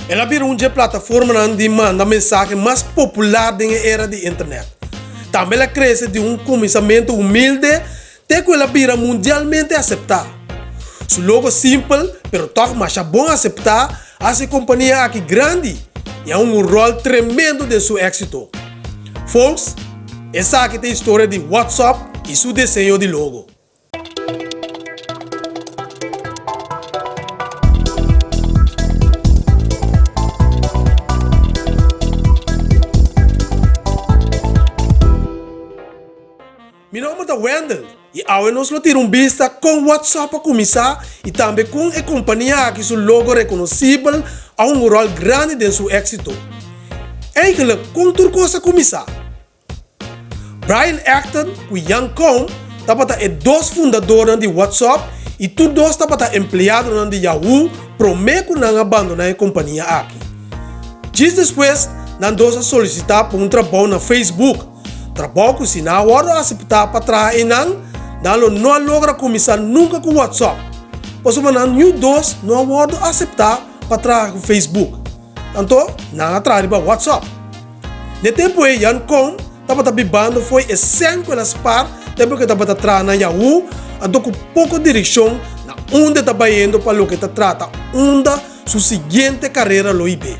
El a bira un dje plataformanan di manda mensahe mas popular den e era di internet. Tambe el a krese di un kuminsamentu humilde te ku el a bira mundialmente aseptá. Su logo simpel, pero tòg masha bon aseptá, a hasi e kompania aki grandi i a hunga un ròl tremendo den su éksito. Folks, esaki ta e historia di WhatsApp i su diseño di logo. Mi nomber ta Wendell y awe nos lo tira un bista con WhatsApp a cuminsa y tambe con e compania aki su logo reconocibel a hunga un rol grandi den su exito. Eigenlijk con tur cos a cuminsa? Brian Acton ku Jan Koum tabata e dos fundadornan di WhatsApp i tur dos tabata empleadonan di Yahoo promé ku nan a bandoná e kompania aki. Djis despues nan dos a solisitá pa un trabou na Facebook, trabou ku si nan a wòrdu aseptá pa traha einan, nan lo no a logra kuminsá nunka ku WhatsApp, pasobra nan niun dos no a wòrdu aseptá pa traha ku Facebook. Anto nan a traha riba WhatsApp. N'e tempu ei Jan Koum tabata bibando fo'i e sèn ku el a spar tempu ku e tabata traha na Yahoo, anto ku poko direkshon na unda e ta bayendo pa loke ta trata unda su siguiente karera lo hib'é.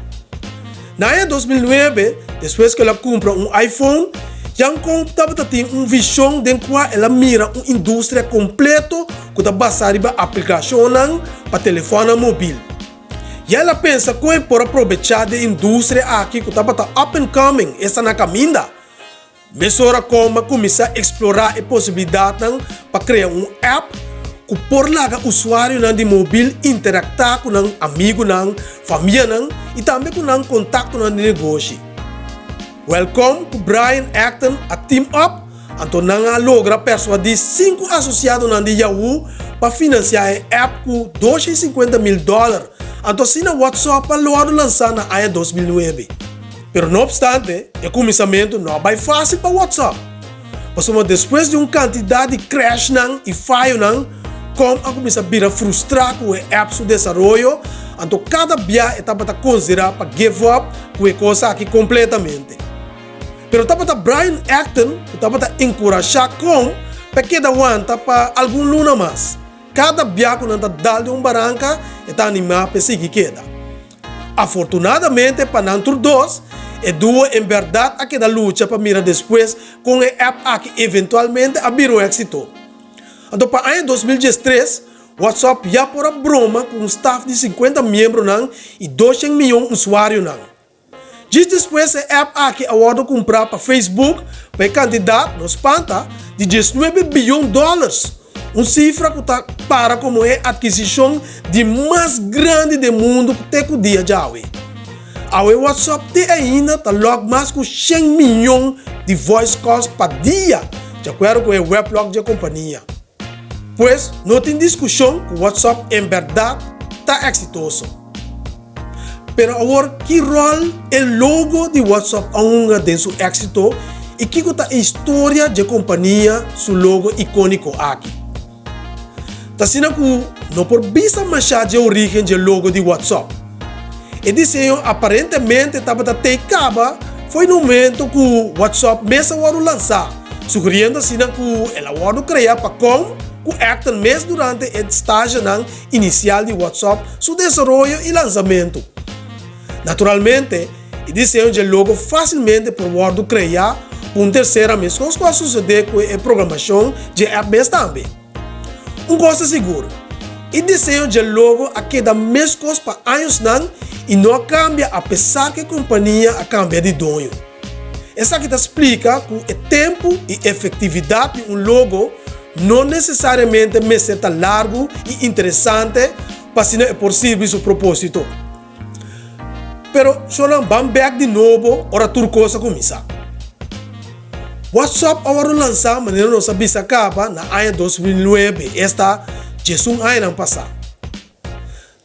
Na aña 2009, despues ku el a kumpra un iPhone, Jan Koum tabata tin un vishon den kua el a mira un industria kompleto ku ta basá riba aplikashonnan pa telefònnan mobil. Ya el a pensa kon e por a probechá di e industria aki ku tabata up and coming, esta na kaminda. Mesora Koum a kuminsá eksplorá e posibilidatnan pa krea un app ku por laga usuarionan di mobil interaktá ku nan amigunan, famianan i tambe ku nan kontaktonan di negoshi. Wèl Koum ku Brian Acton a team up Anto nan a logra persuadí sinku asosiadonan di Yahoo pa finansiá e app ku 250 mil dòler. Anto asina WhatsApp a lòrdu lansá na aña 2009. Pero no opstante, e kuminsamentu no a bai fásil pa WhatsApp. Pasobra despues di un kantidat di crashnan i fayonan, Koum a kuminsá bira frustrá ku e app su desaroyo, anto kada bia e tabata konsiderá pa give up ku e kos aki kompletamente. Pero tabata Brian Acton ku tabata enkurashá Koum pa e keda wanta pa algun luna mas. Kada bia ku nan ta dal den un baranka, e ta animá pa e sigui keda. Afortunadamente pa nan tur dos, e duo en bèrdat a keda lucha pa mira despues kon e app aki eventualmente a bira un éksito. Anto pa aña 2013, WhatsApp ya por a broma ku un staf di 50 miembronan i 200 mion usuarionan. Djis despues e app aki a wòrdu kumprá pa Facebook pa e kantidat, no spanta, di 19 biyon dòlars, un sifra ku ta para komo e atkisishon di mas grandi den mundu te ku dia djawe. Awe WhatsApp te ainda ta lòg mas ku 100 miyon di voice calls pa dia, di akuerdo ku e weblog dje kompania. Pues no tin diskushon ku WhatsApp en bèrdat ta eksitoso. Pero awor ki ròl e logo di WhatsApp a hunga den su éksito i kiko ta e historia dje kompania su logo ikóniko aki? Ta asina ku no por bisa mashá dje orígen dje logo di WhatsApp. E diseño aparentemente tabata tei kaba fo'i no momento ku WhatsApp mes a wòrdu lansá, sugeriendo asina ku el a wòrdu kreá pa Koum ku Acton mes durante e stagenan inisial di WhatsApp su desaroyo i lansamentu. Naturalmente, e diseño dje logo fásilmente por wòrdu kreá pa un tersera meskos ku a susedé ku e programashon dje app mes tambe. Un kos ta sigur, e diseño dje logo a keda meskos pa añosnan i no a kambia apesar ku e kompania a kambia di doño. Esaki ta splika ku e tempu i efektividat di un logo no nesesariamente mester ta largu i interesante pa asina e por sirbi su propósito. Pero shornan ban bèk di nobo ora tur kos a kuminsá. WhatsApp a wòrdu lansá manera nos a bisa kaba na aña 2009, esta 11 añanan pasá.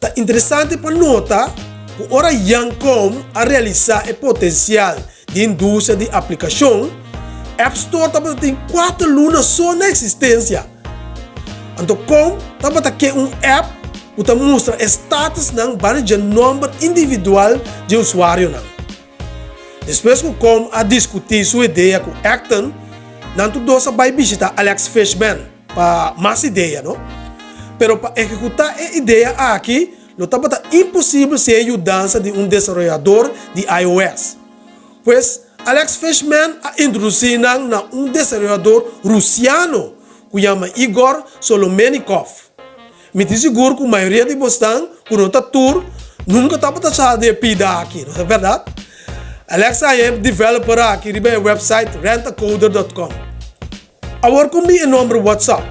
Ta interesante pa nota ku ora Jan Koum a realisá e potensial di industria di aplikashon, App Store tabata tin kuater luna so na eksistensia. Anto Koum tabata ke un app. ku ta mustra e statusnan banda dje nòmber individual dje usuarionan. Despues ku Koum a diskutí su idea ku Acton, nan tur dos a bai bishitá Alex Fishman pa mas idea, no? Pero pa ehekutá e idea aki lo tabata imposibel sin e yudansa di un desaroyador di iOS. Pues, Alex Fishman a introdusí nan na un desaroyador rusiano ku yama Igor Solomenikov. Mi tin sigur ku mayoria di bosnan ku no ta tur nunka tabata sa di e pida aki, no ta bèrdat? Alex a haña e developer aki riba e website rentacoder dot com. Awor kon bin e nomber WhatsApp?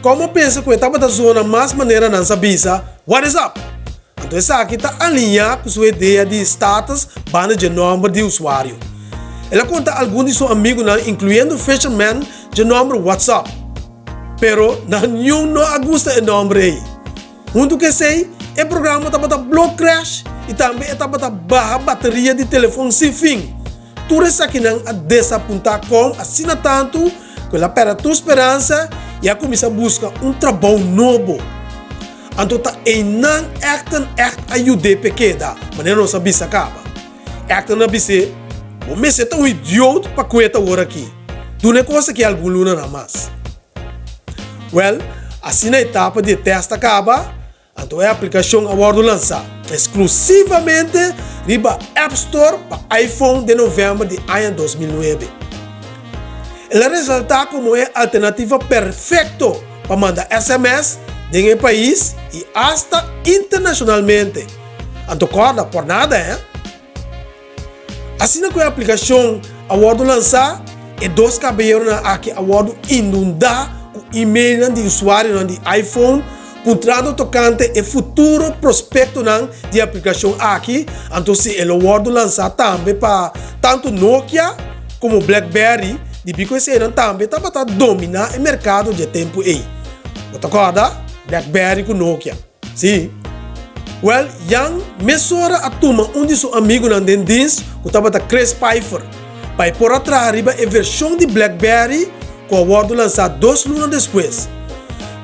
Komo a pensa ku e tabata zona mas manera nan sa bisa What is up? Anto esaki ta aliñá ku su idea di status banda dje nomber di usuario. El a konta algun di su amigunan inkluyendo Fisherman dje nomber WhatsApp. Pero nan niun no a gusta e nomber ei. Huntu ku esei, e programa tabata blo crash i tambe e tabata baha bateria di telefon sin fin. Tur esakinan a desapuntá Koum asina tantu ku el a pèrdè tur speransa i a kuminsá buska un trabou nobo. Anto ta einan Acton ègt a yud'é p'e keda, manera nos a bisa kaba. Acton a bis'é, Bo mester ta un idiot pa kueta awor aki. Duna e kos aki algun lunanan mas. Wèl, asina e etapa di e tèst a kaba, anto e aplikashon a wòrdu lansá eksklusivamente riba App Store pa iPhone den novèmber di aña 2009. El a resaltá komo e alternativa perfekto pa manda sms den e pais i asta internashonalmente. Anto kòrda, por nada, hè? Asina ku e aplikashon a wòrdu lansá, e dos kabayeronan aki a wòrdu inundá ku emailnan di usuarionan di iPhone puntrando tokante e futuro prospektonan di e aplikashon aki, anto si e lo wòrdu lansá tambe pa tantu Nokia komo BlackBerry, debí ku eseinan tambe tabata dominá e merkado dje tempu ei. Bo ta kòrda? BlackBerry ku Nokia. Sí. Wèl, Jan mesora a tuma un di su amigunan den dins ku tabata Chris Pfeiffer pa e por a traha riba e vershon di BlackBerry ku a wòrdu lansá dos luna despues.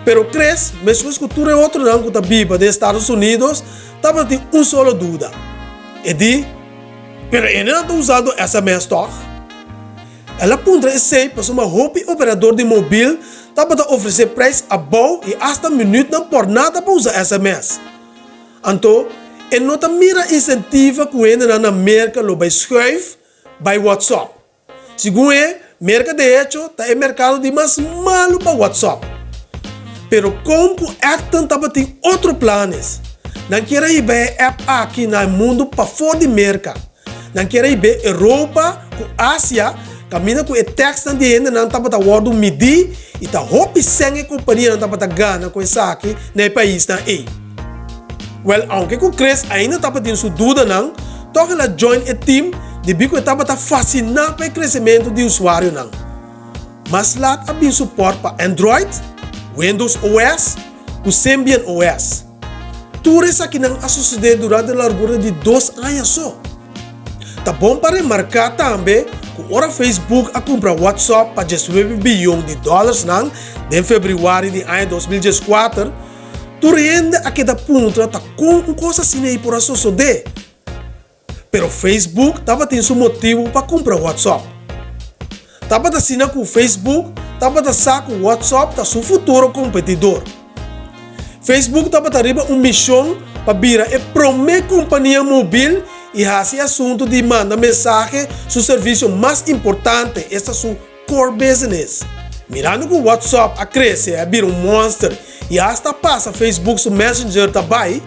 Pero Chris, meskos ku tur e otronan ku ta biba den Estados Unidos, tabatin un solo duda. E di, Pero e nan ta usando sms tòg? El a puntra esei pasobra hopi operador di mobil tabata ofresé prijs abou i asta minütnan por nada pa usa sms. Anto, e no ta mira insentiva ku hendenan na Merka lo bai schuif bai WhatsApp. Segun e, Merka de hecho ta e merkado di mas malu pa WhatsApp. Pero kon ku Acton tabatin otro planes. Nan kier a hiba e app aki na e mundu pafó di Merka. Nan kier a hib'é Europa ku Asia, kaminda ku e tèksnan di hendenan tabata wòrdu midí i ta hopi sèn e kompanianan tabata gana ku esaki na e paisnan ei. Wèl, ounke ku Chris ainda tabatin su dudanan, tòg el a join e tim debí ku e tabata fasiná pa e kresementu di usuarionan. Mas lat a bin supòrt pa Android, Windows OS ku Symbian OS. Tur esakinan a sucede durante largura di dos aña so. Ta bon pa remarca tambe cu ora Facebook a cumpra WhatsApp pa 19 biyon di dollarsnan den februari di aña 2014, tur hende a keda puntra ta con un cos asina ei por a sosode. Pero Facebook tabatin su motibu pa kumpra WhatsApp. Tabata asina ku Facebook tabata sa ku WhatsApp ta su futuro kompetidor. Facebook tabata riba un mishon pa bira e promé kompania mobil i hasi e asuntu di manda mensahe su servisio mas importante, esta su Core business. Mirando ku WhatsApp a krese i a bira un monster i asta a pasa Facebook su Messenger ta bai,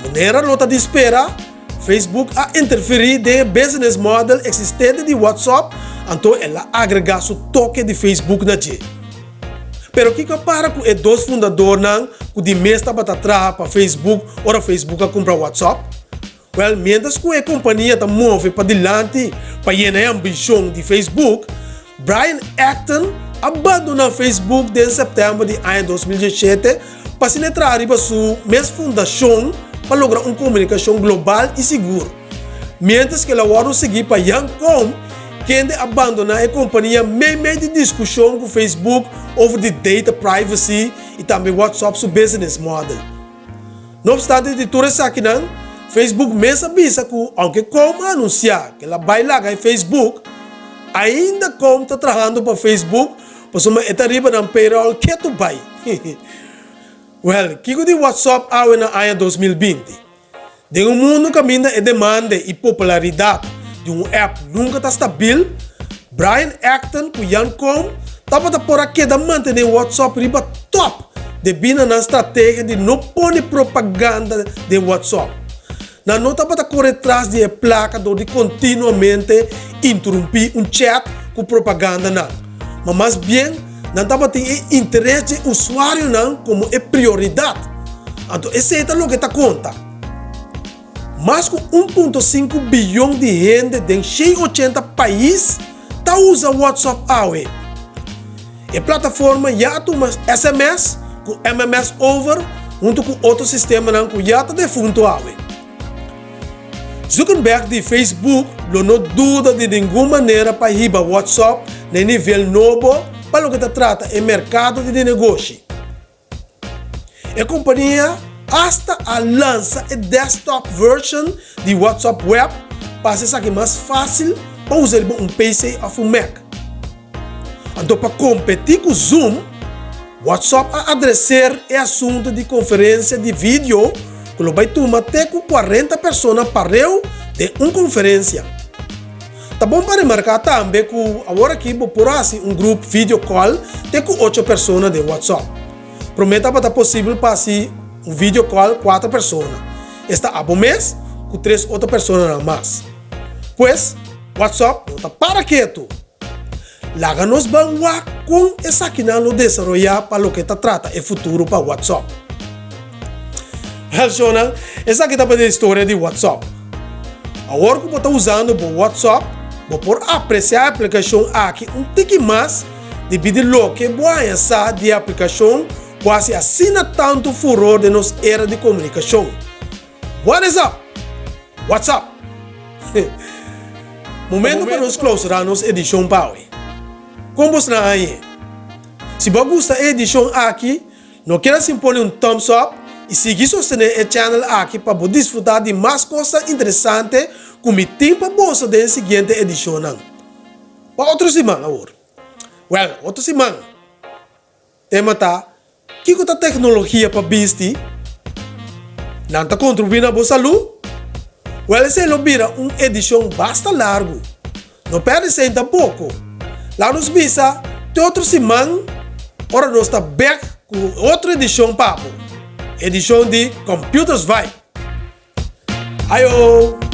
manera lo ta di spera, Facebook a interferí den e business model eksistente di WhatsApp anto el a agregá su toke di Facebook na dje. Pero kiko a para ku e dos fundadornan ku di mes tabata traha pa Facebook ora Facebook a kumpra WhatsApp? Wèl, miéntras ku e kompania ta move padilanti pa yena e ambishon di Facebook, Brian Acton a bandoná Facebook den sèptèmber di aña 2017 pa asina e traha riba su mes fundashon pa logra un komunikashon global i sigur. Miéntras ku el a wòrdu sigui pa Jan Koum, kende a bandoná e kompania meimei di diskushon ku Facebook over di data privacy i tambe WhatsApp su business model. No obstante di tur esakinan, Facebook mes a bisa ku ounke Koum a anunsiá ku el a bai laga e Facebook, ainda Koum ta trahando pa Facebook pasobra e ta riba nan payroll ketu bai. Wèl, kiko di WhatsApp awe na aña 2020? Den un mundu kaminda e demanda i popularidat di un app nunka ta stabil, Brian Acton ku Jan Koum tabata por a keda mantené WhatsApp riba tòp debí na nan strategia di no pone propaganda den WhatsApp. Nan no tabata kore tras di e plaka dor di kontinuamente interumpí un chat ku propagandanan, ma mas bien nan tabatin e interes dje usuarionan komo e prioridat. Anto esei ta loke ta konta. Mas ku 1.5 biyon di hende den 180 pais ta usa WhatsApp awe. E plataforma ya a tuma sms ku MMS over huntu ku otro sistemanan ku ya ta defuntu awe. Zuckerberg di Facebook lo no duda di ningun manera pa hiba WhatsApp na e nivel nobo pa loke ta trata e merkado di negoshi. E kompania asta a lansa e desktop version di WhatsApp Web pa hasi esaki mas fásil pa usa riba un PC òf un Mac. Anto pa kompetí ku Zoom, WhatsApp a adreser e asuntu di konferensia di video ku lo bai tuma te ku 40 persona pareu den un konferensia. Ta bon pa remarká tambe ku aworakí bo por hasi un grup video call te ku ocho persona den WhatsApp. Promé tabata posibel pa hasi un video call kuater persona, esta abo mes ku tres otro personanan mas. Pues, WhatsApp no ta para ketu. Laga nos ban wak kon esakinan lo desaroyá pa loke ta trata e futuro pa WhatsApp. Wèl shownan, esaki tabata e historia di WhatsApp. Awor ku bo ta usando bo WhatsApp, bo por apresiá e aplikashon aki un tiki mas debí di loke bo haña sa di e aplikashon ku hasi asina tantu furor den nos era di komunikashon. What is up? What's up? Momento pa nos clausurá nos edishon pa awe. Kon bos nan hañ'é? Si bo a gusta e edishon aki, no keda sin pone un thumbs up i sigui sostené e channel aki pa bo disfrutá di mas kosnan interesante ku mi tin pa boso den e siguiente edishonnan. Pa otro siman awor. Wèl, otro siman. Tema ta, Kiko ta teknologia pa bisti? Nan ta kontribuí na bo salú? Wèl esei lo bira un edishon basta largu. No pèrdè esei tampoko. Laga nos bisa te otro siman ora nos ta bèk ku otro edishon pa bo, edishon di Computers Vibe. Ayo!